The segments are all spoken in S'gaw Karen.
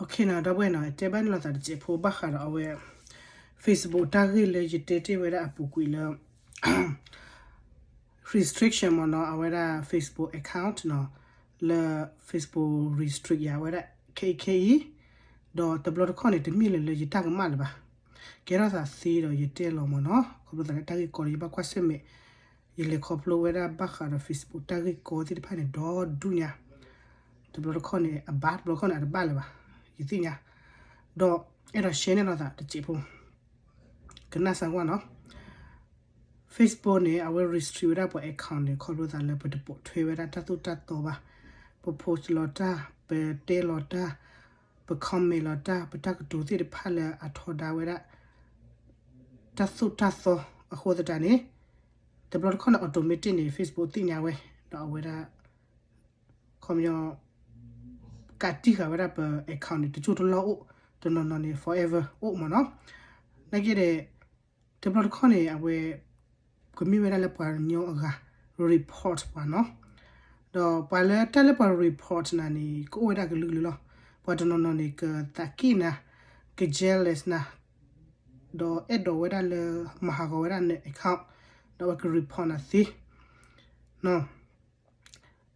Okay နီၤ ဒီပုၢ်ဝဲၢ်နီၤ တဲဘၣ်န့ၢ်လိာ်သးတစဲးဖိဘၣ်ဃးဒီးအဝဲ Facebook တၢ်ဂ့ၢ်လၢယတဲတ့ၢ်ဝဲဒၣ်အပူၤကွံာ်လၢ restriction မ့ၢ်နီၤ အဝဲဒၣ် Facebook account နီၤ လၢ Facebook restrict ယၤဝဲဒၣ် ခဲအံၤခဲအံၤ ဒီးတဘျီတခီၣ်န့ၣ် တမ့ၢ်လၢၤလၢယတၢ်ကမၣ်လၢၤဘၣ်. ကဲထီၣ်သးသ့ဒီးယတဲလီၤမ့ၢ်နီၤ ခီဖျိသးလၢတၢ်ဂ့ၢ်ကီလၢယဘၣ်ကွၢ်ဆၢၣ်မဲာ် ယလဲၤခီဖျိဝဲဒၣ်ဘၣ်ဃးဒီး Facebook တၢ်ဂ့ၢ်ကီသ့ၣ်တဖၣ်န့ၣ် ဒီဒူၣ်ညါ တဘျီတခီၣ်န့ၣ် အဘၣ် တဘျီတခီၣ်န့ၣ်အတဘၣ်လၢၤဘၣ် ယသ့ၣ်ညါ ဒီးအဲၣ်ဒိး share န့ၢ်လိာ်သးတစဲးဖိ ကနၣ်စၢ်ကွၢ်နီၤ Facebook န့ၣ် အဝဲ restrict ဝဲဒၣ်ပှၤ account န့ၣ် ခီဖျိသးလၢပတပိာ်ထွဲဝဲဒၣ်တၢ်သိၣ်တၢ်သီဘၣ်. ပ post လီၤတၢ်, ပတဲလီၤတၢ်, ပ comment လီၤတၢ်, ပတၢ်ကတိၤသ့ၣ်တဖၣ်လၢအထီဒါဝဲဒၣ် တၢ်သိၣ်တၢ်သီအဃိသတးန့ၣ် တဘျီတခီၣ်န့ၣ် automatic န့ၣ် Facebook သ့ၣ်ညါဝဲ ဒီးအဝဲဒၣ် ခီပညီ ကးတံၢ်ဃာ်ဝဲဒၣ်ပ account န့ၣ် တကၠိၢ်တလီၢ်အိၣ်, တနီၤနီၤန့ၣ် forever အိၣ်မ့ၢ်နီၤ. နာ်က့ဒီး တဘျီတခီၣ်န့ၣ် အဝဲ ကမ့ၢ်ဝဲဒၣ်လၢပှၤကညီအဂၤ report ပှၤနီၤ. ဒီးပှၤလၢတၢ်လၢပှၤ report နၤန့ၣ် ကအိၣ်ဝဲဒၣ်ကလုာ်ကလုာ်လီၤ. ပှၤတနီၤနီၤန့ၣ် ကသးက့ၣ်နၤ, က jealous နၤ, ဒီးအဲၣ်ဒိးဝဲဒၣ်လၢမၤဟးဂီၤဝဲဒၣ်န account ဒီးအဝဲက report နၤသ့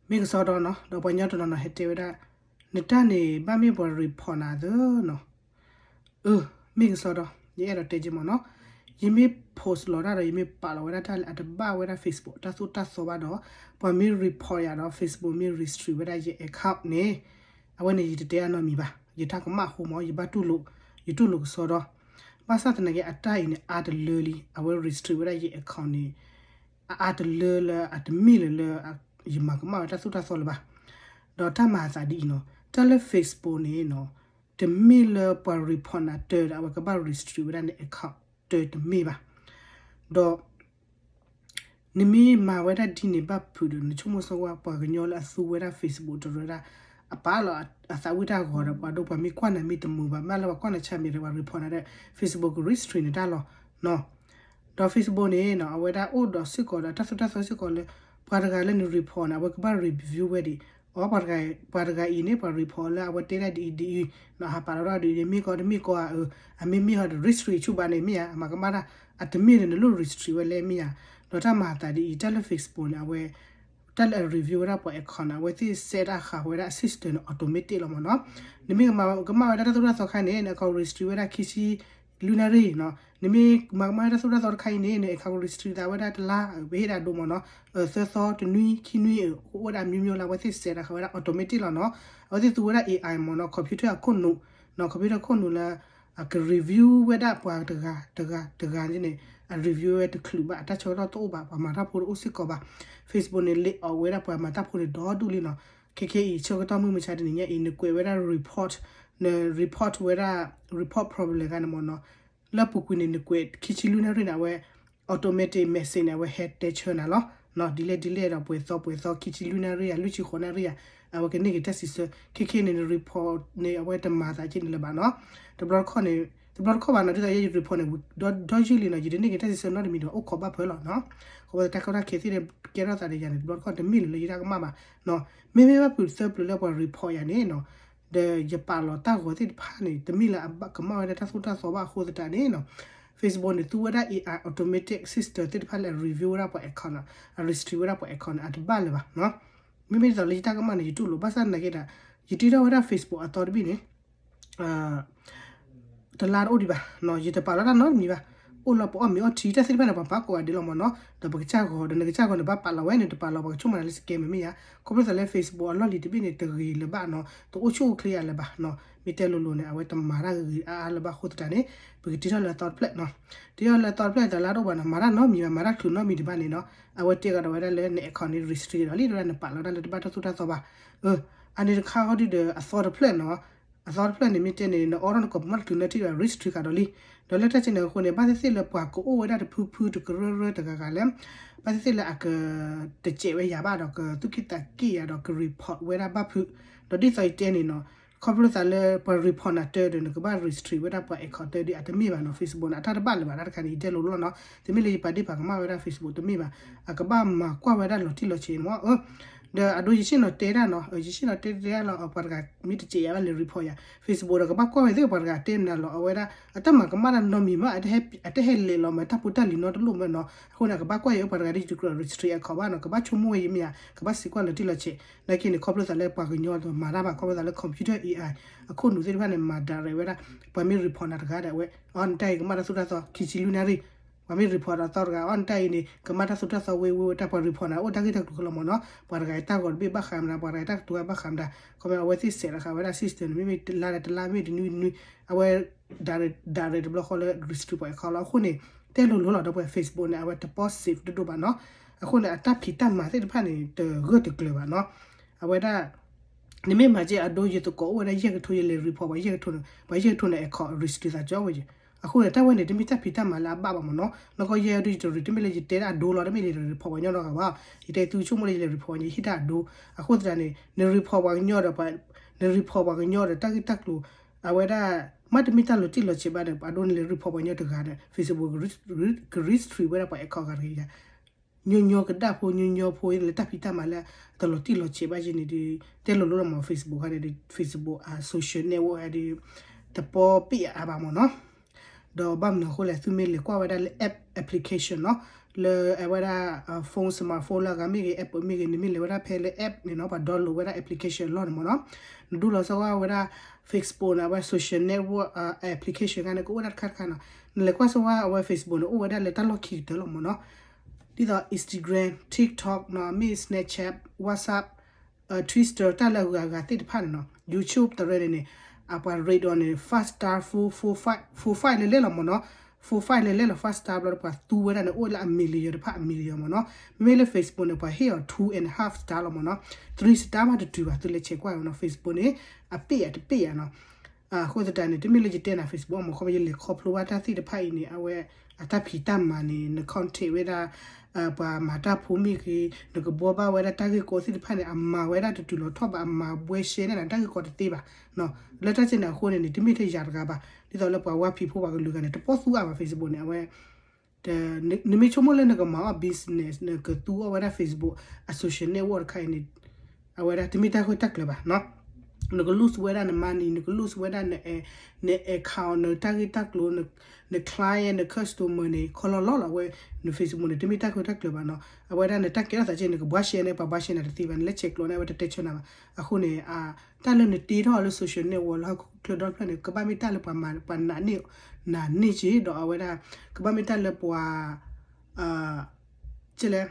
မ့ၢ်ကစီဒီနီၤ, ဒီးပှၤကညီတနီၤနီၤဟဲတဲဝဲဒၣ် နတၢ်န့ၣ်ဘၣ်မ့ၢ်ပှၤ report နၤသ့နီၤ. အၢ မ့ၢ်ကစီဒီ ယအဲၣ်ဒိးတဲက့မ့ၢ်နီၤ, ယမ့ၢ် post လီၤတၢ်ဒီး ယမ့ၢ်ပာ်လီၤဝဲဒၣ်တၢ်လၢအတဘၣ်ဝဲဒၣ် Facebook တၢ်သိၣ်တၢ်သီဘၣ်ဒီး ပှၤမ့ၢ် report ယၤဒီး Facebook မ့ၢ် restrict ဝဲဒၣ်ယ account န့ၣ် အဝဲန့ၣ်ယတတဲအနီတမံၤဘၣ်. ယတၢ်ကမၣ်အဃိမ့ၢ် ယဘၣ်တူၢ်လိာ်, ယတူၢ်လိာ်ကစီဒီ ဘၣ်ဆၣ်သနာ်က့ အတၢ်အံၤန့ၣ် အါတလၢလံ, အဝဲ restrict ဝဲဒၣ်ယ account န့ၣ် အအါတလၢလၢအတမ့ၢ်လၢၤလၢ ယမၤကမၣ်ဝဲတၢ်သိၣ်တၢ်သီလၢၤဘၣ်. ဒီးတၢ်မၤအသးဒ်အံၤနီၤ, တၢ်လၢ Facebook န့ၣ်နီၤ, တမ့ၢ်လၢပှၤ report နၤတၢ်ဒီး အဝဲကဘၣ် restrict ဝဲဒၣ်န account တၢ်တမ့ၢ်ဘၣ်. ဒီး နမ့ၢ်မၤဝဲဒၣ်ဒ်န့ၣ်ဘၣ်ဖုးဒီး နဆိကမိၣ်ဆိကမး ပှၤကညီလၢအသူဝဲဒၣ် Facebook တရၢဒၣ် အပာ်လီၤအသးဝံၣ်တၢ်ဂီၤဒီး ပှၤဒိၣ်ပှၤမ့ၢ်ကွၢ်နၤမ့ၢ်တမုာ်ဘၣ် မ့ၢ်လၢပှၤကွၢ်နၤဆါမ့ၢ်ဒီး ပှၤ report နၤဒီး Facebook က restrict နတၢ်လီၤ. ဒီး Facebook န့ၣ်နီၤ အဝဲဒၣ်အိၣ်ဒီးစ့ၢ်ကီးဒီးတၢ်သိၣ်တၢ်သီစ့ၢ်ကီးလၢ ပှၤတဂၤလၢန report န့ၣ် အဝဲကဘၣ် review ဝဲဒံး, အ ပှၤတဂၤအံၤန့ၣ် ပှၤ report လၢအဝဲတဲဒၣ်ဒ်အံၤဒ်အံၤ, နီၤ ဟးပာ်လီၤဒၣ်ဒ်အံၤ မ့ၢ်ကီးတမ့ၢ်ကီးဧါ, အမ့ၢ်မ့ၢ်ဟီဒီး restrict ဆူၣ်ဘၣ်န့ၣ်မ့ၢ်ဧါ, အမၤကမၣ်တၢ် အတမ့ၢ်န့ၣ် နလိၣ် restrict ဝဲလဲၣ်မ့ၢ်ဧါ. ဒီးတၢ်မၤအသးဒ်အံၤ တၢ်လၢ Facebook န့ၣ် အဝဲ တၢ်လၢအ review ဝဲဒၣ်ပှၤ account န့ၣ် အဝဲသ့ၣ် set တၢ်ဃာ်ဝဲဒၣ်အ system န့ၣ် automatic လီၤမ့ၢ်နီၤ. နမ့ၢ်ကမၤကမၣ်ဝဲဒၣ်တၢ်သိၣ်တၢ်သီခါန့ၣ် န account restrict ဝဲဒၣ်ခံဆံလွံၢ်နၣ်ရံၣ်နီၤ, နမ့ၢ်မၤကမၣ်ဝဲဒၣ်တၢ်သိၣ်တၢ်သီတခါအံၤန့ၣ် န account restrict သးဝဲဒၣ်တလါ ပဟ့ၣ်ဒၣ်ဒိမ့ၢ်နီၤ, သၢသီ တနွံ ခံနွံ အိၣ်ဝဲဒၣ်အမျိုးမျိုးလၢ အဝဲသ့ၣ် set တၢ်ဃာ်ဝဲဒၣ် automatic လီၤနီၤ. အဝဲသ့ၣ်သူဝဲဒၣ် AI မ့ၢ်နီၤ computer အခိၣ်နူာ်, နီၤ computer ခိၣ်နူာ်လၢ အက review ဝဲဒၣ်ပှၤတဂၤတဂၤတဂၤန့ၣ် အ review ဝဲတချုးဘၣ် အတၢ်ဆၢကတီၢ်တအိၣ်ဘၣ် ပှၤမၤတၢ်ဖိတအိၣ်စ့ၢ်ကီးဘၣ်. Facebook န့ၣ် လ့အီၣ်ဝဲဒၣ်ပှၤမၤတၢ်ဖိန့ၣ်ဒီဒူၣ်လံနီၤ. ခဲခဲအံၤ ဆၢကတီၢ်မုၢ်မဆါတနံၤညါအံၤ နကွဲးဝဲဒၣ် report, န report ဝဲဒၣ် report problem ဂၤန့ၣ်မ့ၢ်နီၤ, လၢပူၤကွံာ်န့ၣ်နကွဲးခံဆံလွံၢ်နၣ်ရံၣ်န့ၣ် အဝဲ automatic message န့ၣ် အဝဲဟဲတဲဆၢနၤလီၤ. ဒ်လဲၣ်ဒ်လဲၣ်ဒီးပှဲၤသီပှဲၤသီ ခံဆံလွံၢ်နၣ်ရံၣ်ဧါ လွံၢ်ဆံဃိးနၣ်ရံၣ်ဧါ အဝဲကန့ၢ်က့ၤတၢ်စံးဆၢ. ခဲခဲန့ၣ် န report န့ၣ် အဝဲတမၤသးက့န့ၣ်လၢၤဘၣ်နီၤ. တဘျီတခီၣ်န့ၣ် တဘျီတခီၣ်ဘၣ်နီၤ ဒ်သိးယဲယ report န့ၣ် ဒီယုၢ်လံနီၤ ယတန့ၢ်က့ၤတၢ်စံးဆၢနီတမံၤဒီး အိၣ်ခိးဘၣ်ဖၢလီၤနီၤ. အဃိပှၤတၢ်ကီတၢ်ခဲသ့ၣ်န့ၣ် ကဲထီၣ်သးဒီးယၤန့ၣ် တဘျီတခီၣ်တမ့ၢ်လၢၤလၢယတၢ်ကမၣ်ဘၣ်နီၤ. မ့မ့ၢ်ဘၣ်ဖုးသၢပျၢၤလၢပှၤ report ယၤန့ၣ်နီၤ ဒီးယပာ်လီၤတၢ်ဂီၤသ့ၣ်တဖၣ်န့ၣ် တမ့ၢ်လၢအဘၣ်ကမၣ်ဝဲဒၣ်တၢ်သိၣ်တၢ်သီဘၣ်အဃိသတးန့ၣ်နီၤ Facebook န့ၣ် သူဝဲဒၣ် AI automatic system သ့ၣ်တဖၣ်လၢအ review ဝဲဒၣ်ပှၤ account နီၤ အ restrict ဝဲဒၣ်ပှၤ account န့ၣ် အတဘၣ်လၢၤဘၣ်နီၤ. မ့မ့ၢ်ဒ်သိးလၢယတၢ်ကမၣ်န့ၣ် ယတူၢ်လိာ် ဘၣ်ဆၣ်သနာ်က့ဒီး ယတ့ထီၣ်ဝဲဒၣ် Facebook အသီတဘ့ၣ်န့ၣ် တလါတအိၣ်ဒံးဘၣ်နီၤ ယတပာ်လီၤတၢ်နီတမံၤဘၣ်. အိၣ်လီၤပအီၣ်မ့ၤအီထံ တၢ်သ့ၣ်တဖၣ်န့ၣ် ပှၤပာ်ကိးဂၤဒဲးလီၤမ့ၢ်နီၤ. ဒီးပကစၢ်ဂီၤ ဒီးနကစၢ်ဂီၤန့ၣ် ဘၣ်ပာ်လီၤဝဲန့ၣ် တပာ်လီၤ ပှၤကဆိကမိၣ်နၤလၢ scammer မ့ၢ်ဧါ. ခီဖျိသးလၢ Facebook အလီၢ်လံၤတဘ့ၣ်န့ၣ် တဂ့ၤလၢၤဘၣ်နီၤ တအိၣ်ဆူၣ်အိၣ်ချ့ယၤလၢၤဘၣ်နီၤ. မ့ၢ်တဲလိၤလိၤန့ၣ် အဝဲတမၤတၢ်ဂ့ၤဂ့ၤအါအါလၢၤဘၣ်အဃိသတးန့ၣ် ပကတ့ထီၣ်လၢအသီတဖျၢၣ်နီၤ. တ့ထီၣ်လၢအသီတဖျၢၣ် တလါတအိၣ်ဘၣ်နီၤ မၤတၢ်နီတမံၤဘၣ် မၤတၢ်ချုးနီတမံၤဒံးဘၣ်န့ၣ်နီၤ အဝဲတဲကဒီးဝဲဒၣ်လၢန account န့ၣ် restrict ဒီးလံ တဝဲဒၣ်နပာ်လီၤတၢ်လၢတဘၣ်တၢ်သိၣ်တၢ်သီဘၣ်. အန့ၣ်တခါဃီဒုဒီး အသီတဖျၢၣ်နီၤ အသီတဖျၢၣ်န့ၣ် မ့ၢ်တဲန့ၣ် နအိးထီၣ်နကိာ်ပူၤမးတချုးနၢထံၣ်ဒီး restrict ဃာ်ဒီးလံ. ဒီးလၢတၢ်စဲန့ၣ်အဃိန့ၣ် ဘၣ်သ့ၣ်သ့ၣ်လၢပှၤကအိၣ်ဝဲဒၣ်တဖုဖုတကရၢရၢတဂၤဂၤလၢ ဘၣ်သ့ၣ်သ့ၣ်လၢအကတစဲးဝဲယၤဘၣ်ဒီး ကသူၣ်က့ၣ်သးက့ၣ်ယၤဒီး က report ဝဲဒၣ်ဘၣ်ဖုး. ဒီးဒ်သိးယတဲန့ၣ်နီၤ ခီဖျိသးလၢပှၤ report နၤတၢ်ဒီး နကဘၣ် restrict ဝဲဒၣ်ပှၤ account တၢ်ဒ်အတမ့ၢ်ဘၣ်နီၤ. Facebook န့ၣ် အတၢ်တဘၣ်လၢၤဘၣ် တၢ်တခါန့ၣ် ယတဲလိၤလိၤလီၤနီၤ. တမ့ၢ်လၢယပာ်ဒ့ၣ်ပာ်ကမၣ်ဝဲဒၣ် Facebook တမ့ၢ်ဘၣ်. အကဘၣ်မၤကွၢ်ဝဲဒၣ်လီၤတံၢ်လီၤဆဲးန့ၣ်မ့ၢ် ဒီးအဒိယဆ့ၣ်နီၤတဲဒၣ်နီၤ, ယဆ့ၣ်နီၤတဲတဲဒၣ်လီၤ, ပှၤတဂၤမ့ၢ်တစဲးယၤဘၣ်လဲၤ report ယၤ, Facebook ဒီးကဘၣ်ကွၢ်ဝဲသ့ၣ် ပှၤတဂၤတဲနၤလီၤ, အဝဲဒၣ် အတၢ်မၤကမၣ်တၢ်နီတမံၤမး, အတဟဲလီၤမးတၢ်ဖိတၢ်လံၤနီတလိၣ်မးနီၤ, အဃိန့ၣ် ကဘၣ်ကွၢ်ယၤ ပှၤတဂၤဒ်ယတကြၢး restrict အခီဘၣ်နီၤ, ကဘၣ်ဆိကမိၣ်ဝဲယမ့ၢ်ဧါ, ကဘၣ်စံးကွၢ်လီၤတံၢ်လီၤဆဲး, နာ်က့န့ၣ် ခီဖျိသးလၢပှၤကညီတမၤတၢ်ဘၣ်, ခီဖျိသးလၢ computer AI အခိၣ်နူာ်သ့ၣ်တဖၣ်န့ၣ် မၤ direct ဝဲဒၣ်, ပှၤမ့ၢ် report နၤတဂၤဒီး အဝဲ အီနတၢ်အံၤကမၣ်တၢ်သိၣ်တၢ်သီ ခံဆံလွံၢ်နၣ်ရံၣ်, ပှၤမ့ၢ် report အသီတဂၤ အီနတၢ်အံၤန့ၣ် ကမၣ်တၢ်သိၣ်တၢ်သီဝ့ဝ့ဝဲတၢ် ပှၤ report နၤ အိၣ်တၢ်ဂ့ၢ်တၢ်ကျိၤခဲလၢာ်မးနီၤ, ပှၤတဂၤအံၤတၢ်ဂီၤတဘ့ၣ်ဘၣ်ဃးမတၤ, ပှၤတဂၤအံၤတၢ်ကတိၤဘၣ်ဃးမတၤ, ခီမ့ၢ်အဝဲသ့ၣ်စဲးလီၤဃာ်ဝဲဒၣ် system န့ၣ် မ့မ့ၢ်တလါဒီးတလါ မ့ၢ်တနွံတနွံ, အဝဲ direct တဘျီဃီလၢ restrict ပှၤ account လီၤ. အဃိန့ၣ် တဲလိၤလိၤလီၤ ဒီပုၢ်ဝဲၢ် Facebook န့ၣ် အဝဲတပီၢ် safe ဒိၣ်ဒိၣ်ဘၣ်နီၤ, အဃိန့ၣ် အတၢ်ဖံးတၢ်မၤသ့ၣ်တဖၣ်န့ၣ် တဂၢၢ်တကျၢၤဘၣ်နီၤ, အဝဲဒၣ် နမ့ၢ်မၤက့ၤအဒိ ယသကိးအိၣ်ဝဲဒၣ်ယဲၢ်ကထိ ယလဲၤ report ပှၤယဲၢ်ကထိန့ၣ်, ပှၤယဲၢ်ကထိန့ၣ် account restrict သးကၠီဝဲယဲၢ်, အဃိန့ၣ် တၢ်ဝဲန့ၣ် တမ့ၢ်တၢ်ဖံးတၢ်မၤလၢအဘၣ်ဘၣ်မးနီၤ, နီၢ်ကီၢ်ယဲၢ်ဒုးယတရံး တမ့ၢ်လၢယတဲဒၣ်အဒိလီၤ, တမ့ၢ်လၢယလဲၤ report ပှၤကညီနီတဂၤဘၣ်, ယတဲသုဆိကမိၣ်လၢယလဲၤ report ပှၤကညီယဟ့ၣ်တၢ်အဒိ, အဃိသတးန့ၣ် န report ပှၤကညီဒီး န report ပှၤကညီဒီးတၢ်ဂ့ၢ်တၢ်ကျိၤ, အဝဲဒၣ် မ့တမ့ၢ်တၢ်လီၤတံၢ်လီၤဆဲးဘၣ်ဒီး အဒိနလဲၤ report ပှၤကညီတဂၤဒီး Facebook က restrict ဝဲဒၣ်ပှၤ account ဂၤတဂၤ ညီညီကဒၣ်ဖိ ညီညီဖိလၢတၢ်ဖံးတၢ်မၤလၢတလီၤတံၢ်လီၤဆဲးဘၣ်ယဲၢ်န့ၣ်ဒီး တဲလိၤလိၤလီၤမး Facebook ခါန့ၣ်ဒီး Facebook အ social network ဒီး တပီၢ်ပ့ၢ်အါဘၣ်မးနီၤ, ဒီးဘၣ်မနုၤအဃိလဲၣ် သုမ့ၢ်လဲၤကွၢ်ဝဲဒၣ်လၢ app application နီၤ, လၢအဝဲဒၣ် phone smartphone လၢအဂၤမ့ၢ်ဂ့ၤ app မ့ၢ်ဂ့ၤ နမ့ၢ်လဲၤဝဲဒၣ်ဖဲလၢ app န့ၣ်နီၤ ပှၤ download ဝဲဒၣ် application အလီၢ်န့ၣ်မးနီၤ, နဒိလီၤစၢၤဝဲဒၣ် Facebook န့ၣ် အဝဲ social network application ခါန့ၣ် ကအိၣ်ဝဲဒၣ်တခါတခါနီၤ, နလဲၤကွၢ်စၢၤဝဲ အဝဲ Facebook န့ၣ် အိၣ်ဝဲဒၣ်လၢတၢ်လီၢ်ခံကတၢၢ်လီၤမးနီၤ, ဒ်သိး Instagram, TikTok နီၤ မ့ၢ် Snapchat, WhatsApp, Twitter တၢ်လၢအဂၤဂၤသ့ၣ်တဖၣ်န့ၣ်နီၤ, YouTube တရၢန့ၣ်န့ၣ် အပှၤ rate အီၤန့ၣ် five star, four, four, five, four, five လဲၤလဲၤလီၤမးနီၤ, four, five လဲၤလဲၤလီၤ five star ဘျီဒီးပှၤသူဝဲဒၣ်န့ၣ် အိၣ်လၢအ million တဖၣ်အ million မးနီၤ, မ့မ့ၢ်လၢ Facebook န့ၣ် ပှၤဟ့ၣ်အီၤ two and a half star လီၤမးနီၤ, three star မးတတုၤဘၣ် သုလဲၤဆဲးကွၢ်ဝဲနီၤ, Facebook န့ၣ် အပ့ၢ်အတပ့ၢ်ယၤနီၤ, အဃိသတးန့ၣ် တမ့ၢ်လၢယတဲနၤ Facebook အမး ခီဖျိယလဲၤခီဖျိဘၣ်တၢ်သ့ၣ်တဖၣ်အံၤန့ၣ် အဝဲ အတၢ်ဖံးတၢ်မၤန့ၣ် န contact ဝဲဒၣ် ပှၤမၤတၢ်ဖိမ့ၢ်ဂ့ၤ နကဘှီဘၣ်ဝဲဒၣ်တၢ်ဂ့ၢ်ကီသ့ၣ်တဖၣ်န့ၣ် အမၤဝဲဒၣ်တတုၤလီၤထီၣ်ဘၣ် အမၤဘှဲ share န့ၣ် တၢ်ဂ့ၢ်ကီတသ့ဘၣ်, လၢတၢ်စ့ၢ်န့ၣ်အဃိန့ၣ်န့ၣ် တမ့ၢ်ထဲယၤတဂၤဘၣ်, ဒ်သိးလၢပှၤဝါဖံးဖိပှၤကလုာ်ဂၤန့ၣ် တပီၢ်သူအါဘၣ် Facebook န့ၣ် အဝဲ နမ့ၢ်ဆိကမိၣ်လၢနကမၤအီၣ် business နကသူအီၣ်ဝဲဒၣ် Facebook အ social network တခါအံၤန့ၣ် အဝဲဒၣ်တမ့ၢ်တၢ်ဂၢၢ်တၢ်ကျၢၤဘၣ်နီၤ, နက lose ဝဲဒၣ်န money နက lose ဝဲဒၣ် န account နတၢ်ဂ့ၢ်တၢ်ကျိၤ န client န customer န့ၣ် ခီလီၤလီၤလီၤ အဝဲ န Facebook န့ၣ် တမ့ၢ်တၢ်ဂၢၢ်တၢ်ကျၢၤဘၣ်နီၤ, အဝဲဒၣ်နတၢ်ကဲထီၣ်သးက့ နကဘှါ share န့ၣ် ပှၤဘှါ share နၤတသ့ဘၣ် နလဲၤဆဲးကျိးန့ၣ် အဝဲတတဲဆၢနၤဘၣ်, အဃိန့ၣ် တၢ်လၢနတ့ထီၣ်လၢ social network လၢဟီၣ်ခိၣ်ချၢဒီဖျၢၣ်န့ၣ် ကဘၣ်မ့ၢ်တၢ်လၢပှၤမၤ ပှၤနာ်န့ၢ် နာ်န့ၢ်က့ၤ ဒီးအဝဲဒၣ် ကဘၣ်မ့ၢ်တၢ်လၢပှၤ ကလဲၣ်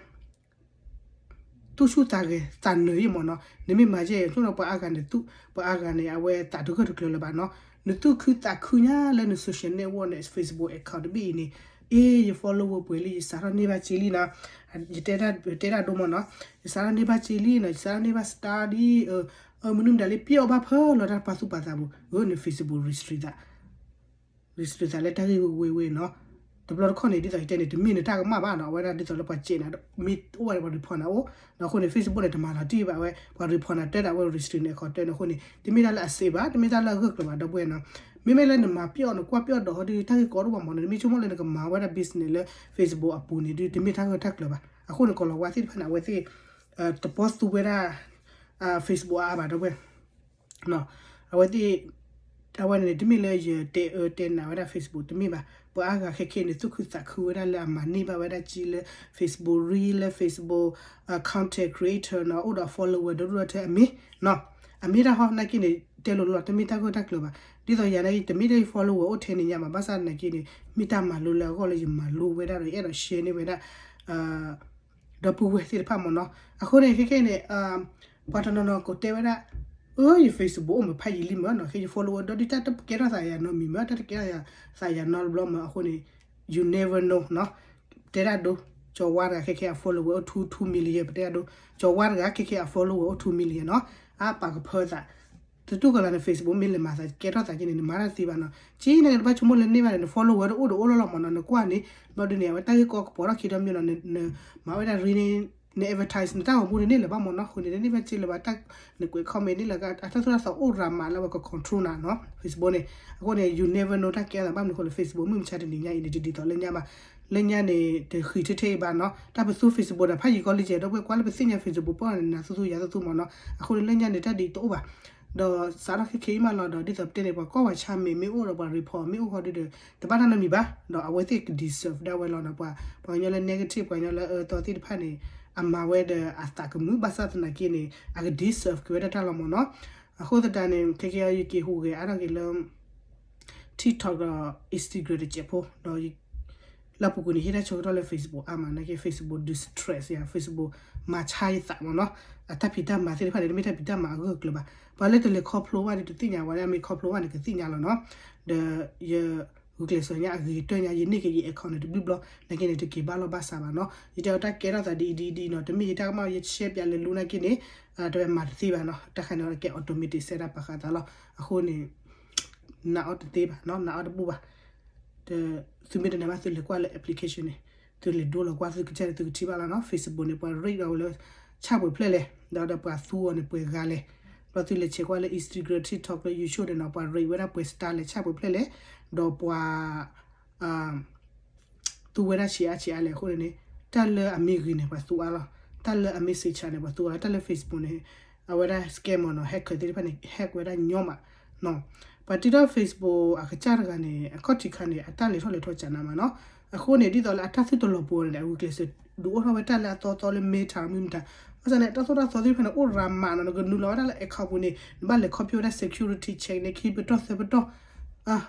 သူၣ်ဆူၣ်သးဂဲၤသးနၢၤယ့ၣ်မးနီၤ, နမ့ၢ်မၤယဲၢ် ဆိကမိၣ်ပှၤအါဂၤန့ၣ် ပှၤအါဂၤန့ၣ် အဝဲသးတဂၢၢ်တကျၢၤလၢၤဘၣ်နီၤ, နသူၣ်ခုသးခုညါလၢန social network န့ၣ် Facebook account တဘ့ၣ်အံၤန့ၣ်, အ့ ယ follower ပှဲၤလံ ယစးထီၣ်န့ၢ်ဘၣ်စ့လံနီၤ, ယတဲဒၣ်ဒိမးနီၤ, ယစးထီၣ်န့ၢ်ဘၣ်စ့လံနီၤ, ယစးထီၣ်န့ၢ်ဘၣ် star လံ, မနုၤမတၤလံ ပျီၣ်ဘၣ်ဖၢလီၤတၢ်ပာ်သူၣ်ပာ်သးပူၤ, ဂ့ၤန့ၣ် Facebook restrict သး restrict သးလၢတၢ်ဂ့ၢ်ဝဲဝဲနီၤ, တဘျီတခီၣ်န့ၣ် ဒ်သိးယတဲန့ၣ် တမ့ၢ်နတၢ်ကမၣ်ဘၣ်နီၤ, အဝဲဒၣ်ဒ်သိးလၢပှၤစဲးနၤ မ့ၢ်အိၣ်ဝဲဒၣ်ပှၤ report နၤအိၣ်, ဒီးအဃိန့ၣ် Facebook န့ၣ် တမၤလီၤတံၢ်ဘၣ်ဝဲ, ပှၤ report နၤတၢ်ဒီးအဝဲ restrict န့ၣ် account တၢ်န့ၣ်အဃိန့ၣ် တမ့ၢ်တၢ်လၢအ safe ဘၣ်, တမ့ၢ်တၢ်လၢအဂၢၢ်ကျၢၤဘၣ် ဒီပုၢ်ဝဲၢ်နီၤ, မ့မ့ၢ်လၢနမၤပျီၣ်နကွၢ်ပျီၣ်ဒီးဟီဒီး တၢ်ဂ့ၢ်ကီတအိၣ်ဘၣ်မးနီၤ, နမ့ၢ်ဆိကမိၣ်လၢနကမၤဝဲဒၣ် business လၢ Facebook အပူၤန့ၣ်ဒီး တမ့ၢ်တၢ်ဂၢၢ်တၢ်ကျၢၤဘၣ်, အဃိန့ၣ် ကီၤလၤဝါသ့ၣ်တဖၣ်န့ၣ် အဝဲသ့ၣ် တပီၢ်သူဝဲဒၣ် Facebook အါအါဘၣ် ဒီပုၢ်ဝဲၢ် အဝဲသ့ၣ် အဝဲန့ၣ် တမ့ၢ်လၢယတဲအၢတဲနၤဝဲဒၣ် Facebook တမ့ၢ်ဘၣ်, ပှၤအါဂၤခဲခဲန့ၣ် သူၣ်ခုသးခုဝဲဒၣ်လၢအမၤန့ၢ်ဘၣ်ဝဲဒၣ်က့လၢ Facebook Reel လၢ Facebook content creator နီၤ အိၣ်ဒီး follower ဒီဒိၣ်ဒီထၢအမ့ၢ်နီၤ, အမ့ၢ်တၢ်ဟီ နာ်က့န့ၣ် တဲလိၤလိၤ တမ့ၢ်တၢ်ဂၢၢ်တၢ်ကျၢၤဘၣ်, ဒ်သိးယၤနာ်က့ တမ့ၢ်လၢယ follower အိၣ်ထဲန့ၣ်ညါဘၣ်, ဘၣ်ဆၣ်နာ်က့န့ၣ် မ့ၢ်တၢ်မၤလိလၢအဂီၢ်လၢယမၤလိဝဲဒၣ်ဒီး ယအဲၣ်ဒိး share န့ၢ်ဝဲဒၣ် ဒီပုၢ်ဝဲၢ်သ့ၣ်တဖၣ်မ့ၢ်နီၤ, အဃိန့ၣ် ခဲခဲန့ၣ် ပှၤတနီၤနီၤကတဲဝဲဒၣ်, အၢ ယ Facebook အိၣ်မ့ၢ်ဖးယံာ်လံမ့ၢ်နီၤ, ခဲ ယ follower ဒီဒ်တၢ်တကဲထီၣ်သးယၤနီတမံၤမ့ၢ် တၢ်တကဲထီၣ်သးယၤနီတဘျီမ့ၢ် အဃိန့ၣ် you never know နီၤ, တဲဒၣ်ဒိ, ကၠီၤဝါတဂၤခဲခဲအ follower အိၣ် two two million ပတဲဒၣ်ဒိ, ကၠီၤဝါတဂၤခဲခဲအ follower အိၣ် two million နီၤ, အပာ်ကဖၢသး တတူၢ်ကလာ်န Facebook မ့ၢ်လဲၤမၤသးကဲထီၣ်သးက့န့ၣ် နမၤတၢ်သ့ဘၣ်နီၤ, က့န့ၣ်ကဘၣ်ဆိကမိၣ်လၢန့ၢ်ဘၣ်န့ၣ် န follower တအိၣ်ဒီးအိၣ်လီၤလီၤမ့ၢ်နီၤ, နကွၢ်န့ၣ် ဘျီဒ်န့ၣ် အဝဲတၢ်ဂ့ၢ်ကီကပီၤထီၣ်ခံဒီမ့ၢ်နီၤ, နမၤဝဲဒၣ် ရ့န့ၣ် န advertise နတၢ်ဂီၤမူန့ၣ်န့ၢ်လၢၤဘၣ်မ့ၢ်နီၤ, အဃိန့ၣ် နန့ၢ်ဘၣ်စ့လၢၤဘၣ်, နကွဲး comment န့ၣ်လၢအတၢ်သိၣ်တၢ်သီအိၣ်ရၤမးလၢအဝဲက control နၤနီၤ, Facebook န့ၣ်, အဃိန့ၣ် you never know တၢ်ကဲထီၣ်သးဘၣ်မနုၤအဃိလၢ Facebook မုၢ်မဆါတနံၤညါအံၤန့ၣ် တဒ်သိးလၢညါဘၣ်, လၢညါန့ၣ် တဃံးထဲထဲအံၤဘၣ်နီၤ, တၢ်ပသူ Facebook ဒီးဖးယံာ်ကီလံကဲး ဒီပုၢ်ဝဲၢ်ကွၢ်လၢပသ့ၣ်ညါ Facebook ပီၢ်န့ၣ် နၤသူသူယၤသူသူမ့ၢ်နီၤ, အဃိန့ၣ်လၢညါန့ၣ် တၢ်ဒ်အံၤတအိၣ်ဘၣ်, ဒီးစးထီၣ်ခဲခဲအံၤမးလီၤဒီး ဒ်သိးပတဲန့ၣ် ပှၤကွၢ်ပှၤဆါမဲာ်မ့ၢ်အိၣ်ဒီးပှၤ report မ့ၢ်အိၣ်ဃီဒီး တဘၣ်တၢ်နီတမံၤဘၣ်, ဒီးအဝဲသ့ၣ်က deserve ဒၣ်ဝဲလီၤနီၤ, ပှၤ ပှၤကညီလၢ negative ပှၤကညီလၢအၢသီသ့ၣ်တဖၣ်န့ၣ် အမၤဝဲဒီးအသးကမုာ်ဘၣ်ဆၣ်သနာ်က့န့ၣ် အက deserve က့ၤဝဲဒၣ်တၢ်လီၤမ့ၢ်နီၤ, အဃိသတးန့ၣ် ခဲခဲအံၤယက့ၤဟူးဂဲၤအါထီၣ်က့ၤလၢ TikTok ဒီး Instagram တစဲးဖိ ဒီး လၢအပူၤကွံာ်န့ၣ် ဟ့ၣ်တၢ်ဆၢကတီၢ်လၢ Facebook အါမး နာ်က့ Facebook distract ယၤ Facebook မၤဆါယသးမ့ၢ်နီၤ, အတၢ်ဖံးတၢ်မၤသ့ၣ်တဖၣ်န့ၣ် တမ့ၢ်တၢ်ဖံးတၢ်မၤအဂၢၢ်အကျၢၤဘၣ်, ပှၤလၢတလဲၤခီဖျိဘၣ်ဒီးတသ့ၣ်ညါဝဲဒၣ် မ့ၢ်ခီဖျိဘၣ်န့ၣ် ကသ့ၣ်ညါလီၤနီၤ, ဒီးယ ဂုာ်ကျဲးစၢးညါအဂ့ၤကတၢၢ်ညါ ယန့ၢ်က့ၤယ account န့ၣ် တဘျုးဘျီ နာ်က့န့ၣ် တက့ၤဘၣ်လီၢ်ဘၣ်စးဘၣ်နီၤ, ယတဲအီၤတၢ်ကဲထီၣ်သးဒ်အံၤဒ်အံၤဒ်အံၤနီၤ, တမ့ၢ်ယတၢ်ကမၣ် ယshareပၠးလဲၤလူနာ်က့န့ၣ် တဝဲမၤတသ့ဘၣ်နီၤ, တၢ်ခါန့ၣ်အီၤကဲ automatic စဲဒၣ်ပာ်ဃာ်သးလီၤ, အဃိန့ၣ် နာ်အီၤတသ့ဘၣ်နီၤ, နာ်အီၤတဘူၣ်ဘၣ်, သုမ့ၢ်တနာ်ဘၣ် သုလဲၤကွၢ်လၢ application န့ၣ်, သုလဲၤဒိလီၤကွၢ်သုကစၢ်န့ၣ် သုကထံၣ်ဘၣ်လီၤနီၤ, Facebook န့ၣ် ပှၤ rate အီၤလၢ ဆၣ်ပှဲၤဖျၢၣ်လဲၣ်, ဒီးဒီးပှၤသူအီၤန့ၣ် ပှဲၤဂၤလဲၣ်, ဒီးသုလဲၤဆဲးကွၢ်လၢ Instagram, TikTok လၢ YouTube န့ၣ်နီၤ, ပှၤ rate ဝဲဒၣ်ပှဲၤ star လဲၣ် ဆၣ်ပှဲၤဖျၢၣ်လဲၣ်, ဒီးပှၤ သူဝဲဒၣ်ဆံးအါဆံးအါလဲၣ်အဃိန့ၣ်န့ၣ်, တၢ်လၢအမ့ၢ်ဂ့ၤန့ၣ် ပှၤသူအါလီၤ, တၢ်လၢအမ့ၢ်စံးဆါန့ၣ် ပှၤသူအါလီၤ, တၢ်လၢ Facebook န့ၣ် အဝဲဒၣ် scammer နီၤ, hacker သ့ၣ်တဖၣ်န့ၣ် hack ဝဲဒၣ်ညီမးနီၤ, ပှၤတံၤထီၣ် Facebook အကစၢ်တဂၤန့ၣ် အခီၣ်ထံးခါန့ၣ် အတၢ်လဲၤထီၣ်လဲၤထီၣ်ကနးမးနီၤ, အဃိန့ၣ် ဒ်သိးလၢအတၢ်သုတလီၤပှီၤန့ၣ် အဂုာ်ကျဲးစၢးဒုးအိၣ်ထီၣ်ဝဲတၢ်လၢအသီသီလၢ Meta မုၢ်မတၤ, ဘၣ်ဆၣ်န့ၣ် တၢ်သိၣ်တၢ်သီသ့ၣ်တဖၣ်န့ၣ် အိၣ်ရၤမးနီၤ, နကနုာ်လီၤဝဲဒၣ်လၢ account ပူၤန့ၣ် နဘၣ်လဲၤခီဖျိဝဲဒၣ် security check န့ၣ် ခံပတီၢ်သၢပတီၢ်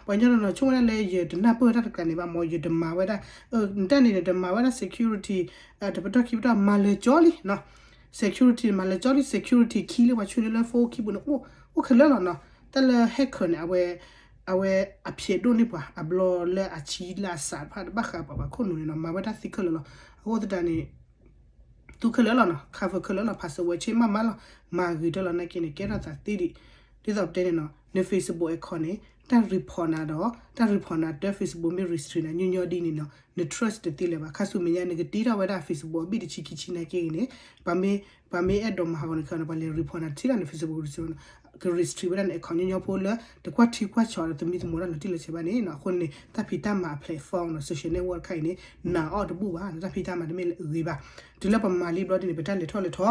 ပှၤကညီတနီၤဆိကမိၣ်ဝဲဒၣ်လၢယတနၢ်ပၢၢ်တၢ်တကျါန့ၣ်ဘၣ်မ့ၢ် ယတမၤဝဲဒၣ်, နတၢ်န့ၣ်န့ၣ် တမၤဝဲဒၣ် security တပတီၢ်ခံပတီၢ် မၤလၢာ်ကၠီလံနီၤ, security မၤလၢာ်ကၠီလံ, security key လၢပှၤဆှၢန့ၢ်လၢ phone ခံပူၤန့ၣ် အိၣ်ခဲလၢာ်လီၤနီၤ, တၢ်လၢ hacker န့ၣ် အဝဲ အဝဲအဖျဲးဒိၣ်န့ၢ်ပှၤ အဘျီလၢအဆံးလၢအစးတဖၣ်တဘၣ်ဃးပှၤဘၣ်ခိၣ်နူာ်န့ၣ်နီၤ, မၤဝဲတၢ်သံခဲလၢာ်လီၤ, အဃိသတးန့ၣ် သူခဲလၢာ်လီၤနီၤ, cover ခဲလၢာ်လီၤ, password change မးမးလီၤ, မၤဂ့ၤတၢ်လီၤနာ်က့န့ၣ် ကဲထီၣ်သးသ့ဒံး, ဒ်သိးပတဲန့ၣ်နီၤ, န Facebook account န့ၣ် တၢ် report နၤဒီး တၢ် report နၤတၢ် Facebook မ့ၢ် restrict နၤညီညီဒ်န့ၣ်နီၤ, န trust တသ့လၢၤဘၣ်, ခါဆူမဲာ်ညါ နကတံၤထီၣ်ဝဲဒၣ် Facebook အဘ့ၣ်တဆံခံဆံနာ်က့ဂ့ၤန့ၣ်, ပှၤမ့ၢ် ပှၤမ့ၢ်အဲၣ်ဒိးမၤဟးဂီၤနခံန့ၣ် ပှၤလဲၤ report နၤထံၣ်လီၤန Facebook က restrict ဝဲဒၣ်န account ညီညီဖိလၢ တကွၢ်ထံကွၢ်ဆးဒီးသမံသမိးတၢ်လီၤတံၢ်လီၤဆဲးဘၣ်န့ၣ်နီၤ, အဃိန့ၣ်န့ၣ် တၢ်ဖံးတၢ်မၤအ platform နီၤ, social network တခါအံၤန့ၣ် နာ်အီၤတဘူၣ်ဘၣ်, တၢ်ဖံးတၢ်မၤတမ့ၢ်လၢအဂ့ၤဘၣ်, တုၤလၢပမၤလံဘျီဒ်န့ၣ် ပတၢ်လဲၤထီၣ်လဲၤထီ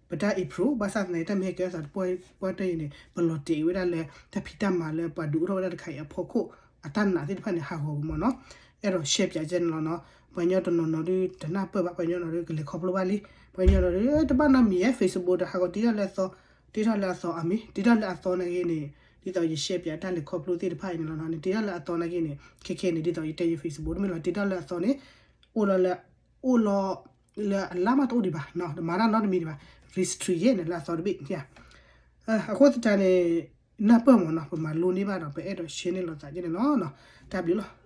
ပတၢ် improve ဘၣ်ဆၣ်သနာ်က့ တၢ်မ့ၢ်ဟဲကဲထီၣ်သးတပှၢ်တၢၢ်အံၤန့ၣ် ပလီၤတဲာ်ဝဲဒၣ်လၢ တၢ်ဖံးတၢ်မၤလၢပှၤဒုးအိၣ်ထီၣ်ဝဲဒၣ်တခါအံၤအဖီခိၣ် အတၢ်နာ်သ့ၣ်တဖၣ်န့ၣ် ဟးဂီၤကမီၤနီၤ, အဲၣ်ဒိး share ပၠးကဲန့ၣ်လီၤနီၤ, ပှၤကညီတနီၤနီၤဒုးတနၢ်ပၢၢ်ဘၣ်, ပှၤကညီနီၤဒုးကလဲၤခီဖျိဘၣ်လံ, ပှၤကညီနီၤဒုး တဘၣ်နီတမံၤ Facebook ဒီးဟးဂီၤတံၤထီၣ်လၢအသီ, တံၤထီၣ်လၢအသီအမံၤ, တံၤထီၣ်လၢအသီနာ်က့န့ၣ် ဒ်သိးယ share ပၠးတၢ်လဲၤခီဖျိသ့ၣ်တဖၣ်အံၤန့ၣ်လီၤနီၤ, နတံၤထီၣ်လၢအသီနာ်က့န့ၣ် ခဲခဲန့ၣ် ဒ်သိးယတဲယ Facebook တမ့ၢ်လီၤ, တံၤထီၣ်လၢအသီန့ၣ် အိၣ်လီၤလၢ အိၣ်လီၤလၢအလါမးတအိၣ်ဒံးဘၣ်, တမၤတၢ်နီတမံၤဒံးဘၣ်, restrict ယဲန့ၣ်လၢအသီတဘ့ၣ်, အဃိသတးန့ၣ် နၢ်ပၢၢ်မ့ၢ်နီၤ, ပမၤလိန့ၢ်ဘၣ်ဒီး ပအဲၣ်ဒိး share န့ၢ်လိာ်သးကဲန့ၣ်လီၤ, တၢ်ဘျုးလီၤ.